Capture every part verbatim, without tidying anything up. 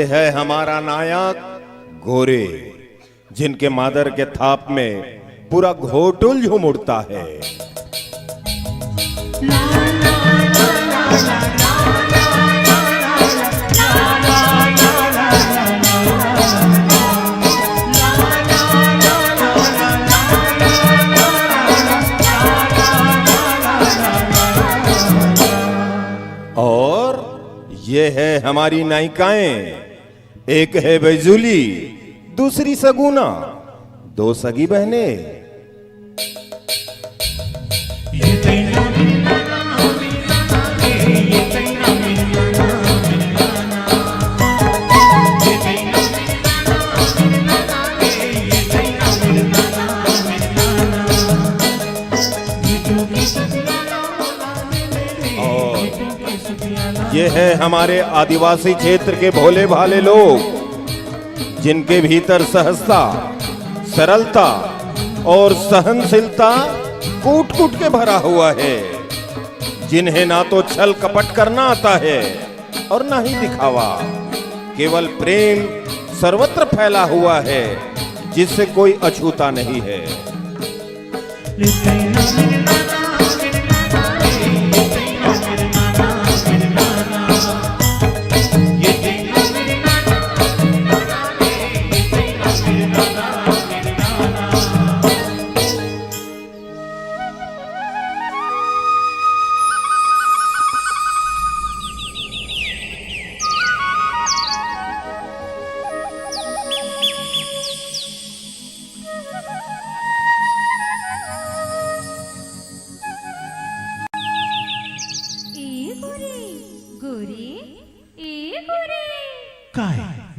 है हमारा नायक गोरे, जिनके मादर के थाप में पूरा घोटुल झूम उठता है। और ये है हमारी नायिकाएं, एक है बैजुली, दूसरी सगुना, दो सगी बहनें। और ये है हमारे आदिवासी क्षेत्र के भोले भाले लोग, जिनके भीतर सहजता, सरलता और सहनशीलता कूट कूट के भरा हुआ है, जिन्हें ना तो छल कपट करना आता है और ना ही दिखावा। केवल प्रेम सर्वत्र फैला हुआ है, जिससे कोई अछूता नहीं है। ए गोरे, गोरे, ए गोरे। काय?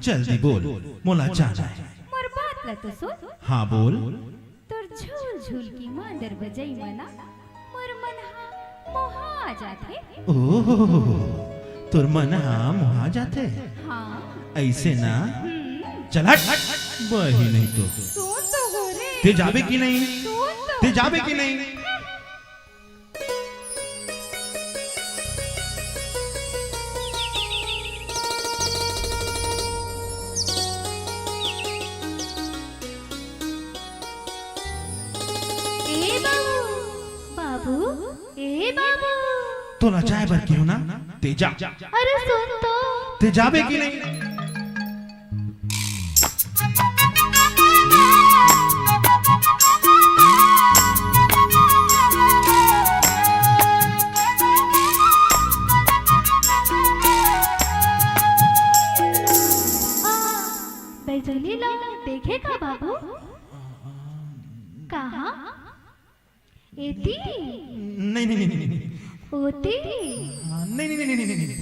जल्दी बोल, मोला जाना है। मोर बात ला तो सुन। हाँ, बोल। तोर झूल झूल के मांदर बजई मना मोर मन हा मोहा जाथे। ओहो, तोर मन हा मोहा जाथे? हाँ। ऐसे ना? हम्म। चल हट, बही नहीं तो। सुन तो हो रे। ते जाबे कि नहीं? सुन तो। ते जाबे कि नहीं? ए बाबू, बाबू, ए बाबू। तोला जाए बर केहूं ना, ते जा। अरे सुन तो। ते जाबे कि नहीं? बैजली ला देखे का बाबू? कहाँ? एती? नहीं, नहीं, नहीं, नहीं, नहीं। ओती? हाँ, नहीं, नहीं, नहीं, नहीं, नहीं, नहीं।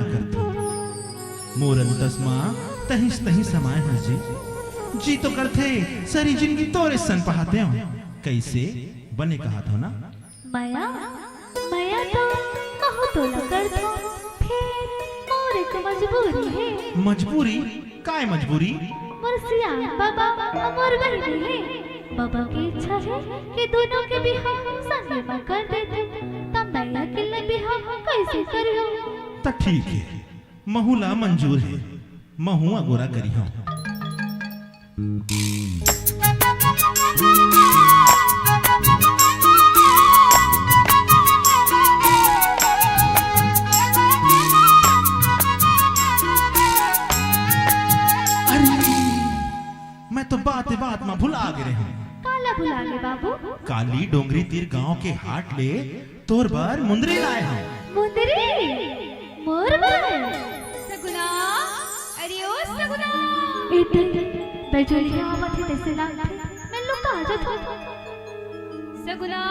करथों। मोर अंतस मा तहिस तहिस समाय हस जी। जी तो करथे, सरी जिनगी तोरे सन पहातेंव। कइसे? बने कहत हंव ना? मया, मया तो महूं तोला करथों, फेर मोर एक मजबूरी हे। मजबूरी? काय मजबूरी? मोर सियान बबा अउ मोर बहिनी हे। बबा के इच्छा हे कि दूनों के बिहाव संगे म कर देतेंव, त मया के ले बिहाव कइसे करिहूं? त ठीक हे, महूं ला मंजूर हे, महूं अगोरा करिहंव। अरे, मैं तो बाते बात म भुला गे रहेंव। काला भुला गे बाबू? काली डोंगरी तीर गांव के हाट ले तोर बर मुंदरी लाय हंव। मुंदरी? मोर बर? सगुना, अरे ओ सगुना। ए दे, बैजोलिया आवत हे तइसे लागथे, मैं लुका जाथों। सगुना,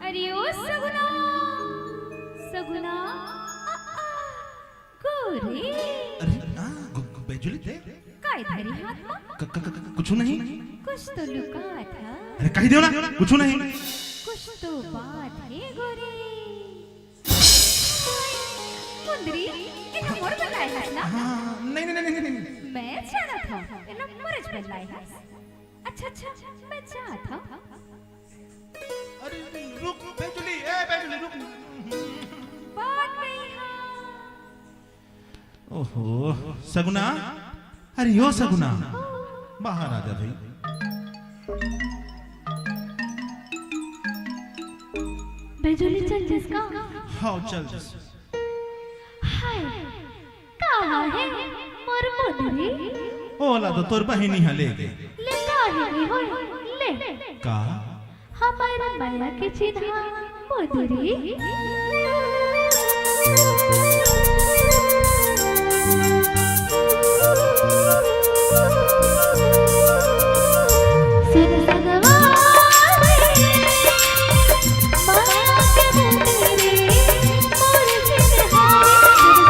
अरे ओ सगुना, सगुना, आ, आ, गोरे। अरे, आ, गु-, गु-, बैजोली ते? काय धरे हाथ मा? क-, क-, क-, क-, कुछू नहीं। कुछ तो लुकात हस। अरे, कहि देव ना, कुछू नहीं। कुछ तो बात हे गोरे। मुंदरी, एला मोर बर लाय हस ना? हाँ, नहीं, नहीं, नहीं, नहीं, नहीं। मैं जानत हंव, एला मोरेच बर लाय हस। अच्छा, अच्छा, मैं जात हंव। अरे, रुक, बैजोली, ए, बैजोली, रुक। बात नहीं है। ओहो, सगुना, अरे ओ सगुना, बाहर आ जा भाई। बैजोली चल जिस का? हाँ, चल जिस। हाय, कहाँ हे मोर मुंदरी? ओला तो तोर बहिनी ह ले गे। ले काहे नहीं होय? ले। का? हमर मया के चिन्हा मुंदरी। सुन सगवा रे, मया के मुंदरी, मोर चिन्हा रे, सुन सगवा रे।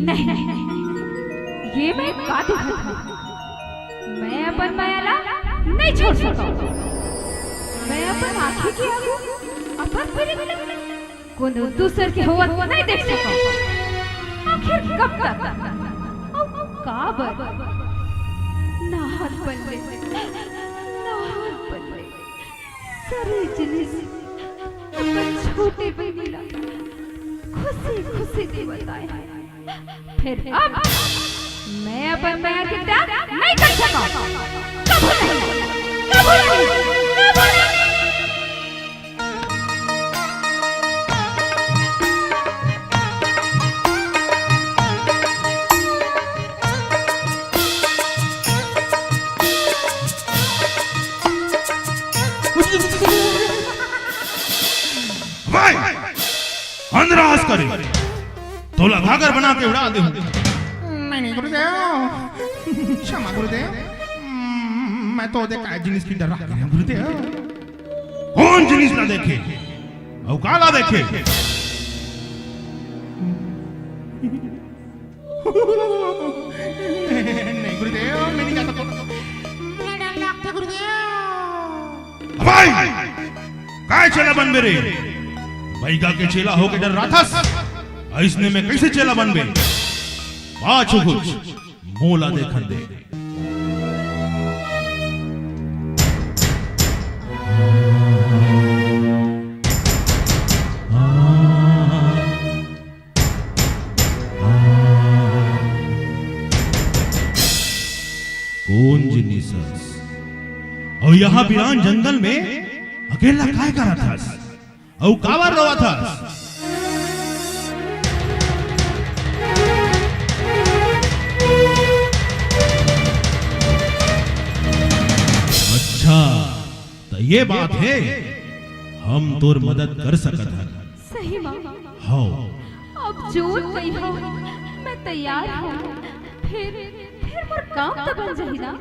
नहीं, ये मैं का देखत हँव? मैं अपन मया ला नहीं छोड़ सकँव। मैं अपन आँखी के आगू अपन पीरित ला कोनो दूसर के होवत नहीं देख सकँव। आखिर कब तक? अउ काबर? नाहर पल्ले, नाहर पल्ले। सरे जिनिस अपन छोटे बहिनी ला खुशी खुशी देवत आए हँव। फेर अब मैं अपन मया के त्याग नहीं कर सकँव। कभू नहीं, कभू नहीं, कभू नहीं। भाई, अंदर आस करे, तोला घाघर बना के उड़ा देहूँ। नहीं, नहीं, गुरुदेव, क्षमा गुरुदेव, मैं तो ओदे काय जिनिस के डर रहा हूँ, गुरुदेव। कोन जिनिस ला देखे? अउ काला देखे? नहीं गुरुदेव, मैं नहीं जा सकता। मैं डर लगता गुरुदेव। अबे! काय चेला बनबे रे? बइगा के चेला होके डर रहा थस? अइसने में कइसे चेला बनबे? पाछू कुछ मोला देखन दे। कोन जिनिस हस? अउ यहाँ बिरान जंगल में अकेला काय करत हस? अउ काबर रोवत हस? अच्छा, त ये बात हे, हम तोर मदद कर सकत हन। सही म? हव। अब जोन कहिहव, मैं तैयार हँव। फेर, फेर मोर काम त बन जाही ना?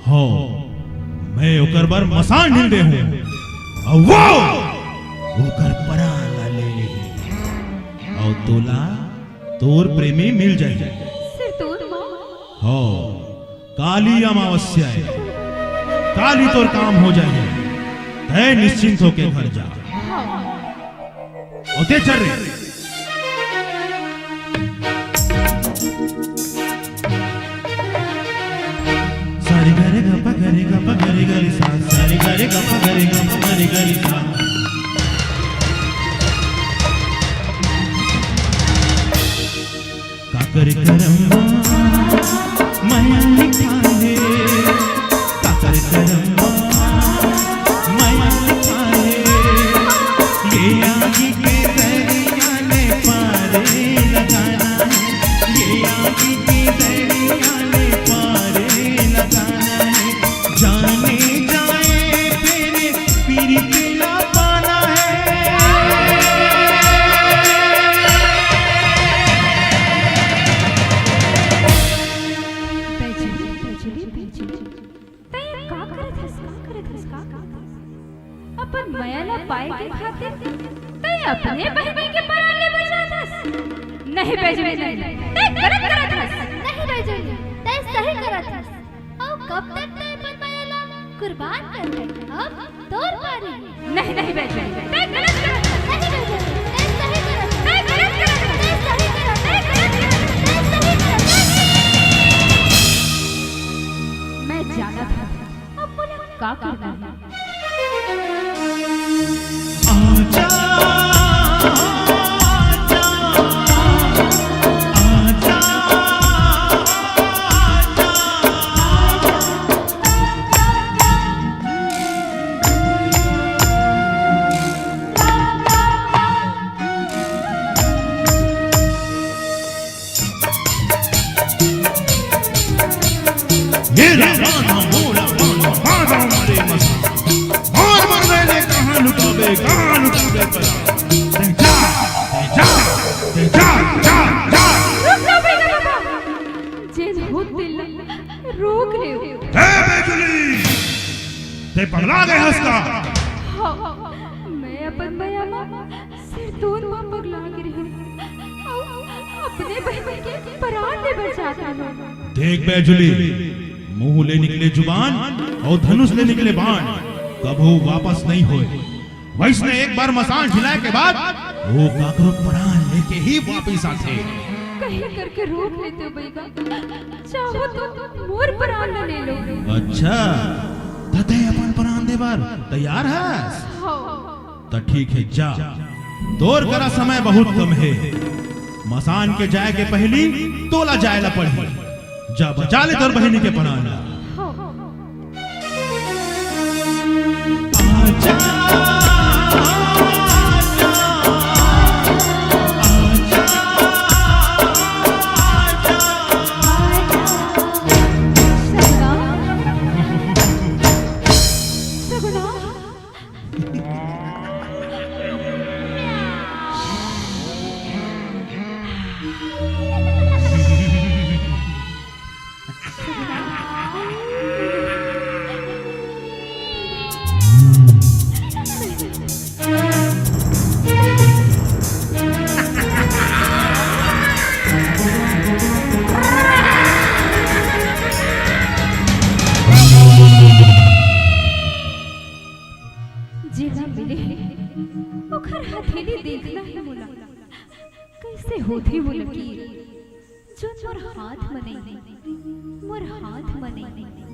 हव, मैं ओकर बर मसान ढील दे हँव। अउ वो ओकर परान ला ले लेही। अउ तोला तोर प्रेमी मिल जाही। सिरतोन म? हव, काली अमावस्या हे। काली तोर काम हो जाही। तैं निश्चिंत होके घर जा। हव। ओते चल रे। सारी गा रे गा पा गा रे गा पा गा रे गा रे सा, सारी गा रे गा पा गा रे गा पा गा रे गा रे सा। काकर करम्बा मया लिखा हे, काकर करम्बा मया लिखा हे। ये आगी के दरिया ले पारे लगाना हे, ये आगी के दरिया ले पारे लगाना हे। जाने जा का? अपन मया ला पाए के खातिर तैं अपने बहिनी के परान ले बचाथस? नहीं बैजुली, नहीं। तैं गलत करत हस। नहीं बैजुली, तैं सही करत हस। अउ कब तक तैं अपन मया ला कुर्बान करबे? अब तोर पारी। नहीं, नहीं बैजुली, तैं गलत करत हस। नहीं बैजुली, तैं सही करत हस। तैं गलत करत हस। तैं सही करत हस। तैं गलत करत हस। तैं सही करत हस। मैं जानत हूँ अब मोला का करना है। मेरा गाना, मोरा गाना, बाजा मारे मसा। मार मार मेरे कहाँ लुटाबे, कहाँ लुटाबे परा। तैं जा, तैं जा, तैं जा, जा, जा। रुक जाओ बेटा बाबा। जेन होत तेला रोक लेव। ए बैजुली, तैं पगला गे हस का? हाँ, मैं अपन मया मा सिरतोन म पगला गे रहेंव अउ अपने बहिनी के परान ले बर जात रहेंव। देख बैजुली, मुंह ले निकले जुबान अउ धनुष ले निकले बाण कभू वापस नहीं होय। वइसने एक बार मसान ढिलाय के बाद वो काकरो परान लेके ही वापिस आथे। कहीं करके रोक लेते बइगा, चाहो तो मोर परान ल ले लो। अच्छा, त तैं अपन परान दे बर तैयार हस? हाँ। त ठीक हे, जा। तोर करा समय बहुत कम हे। मसान के जाय के पहिली तोला जाय ला पड़ही। जा, बचा ले तोर बहिनी के परान ला। जेला मिले हे, ओकर हथेली देखना हे मोला। कइसे होथे वो लकीर, जोन मोर हाथ म नइ हे, मोर हाथ म नइ हे।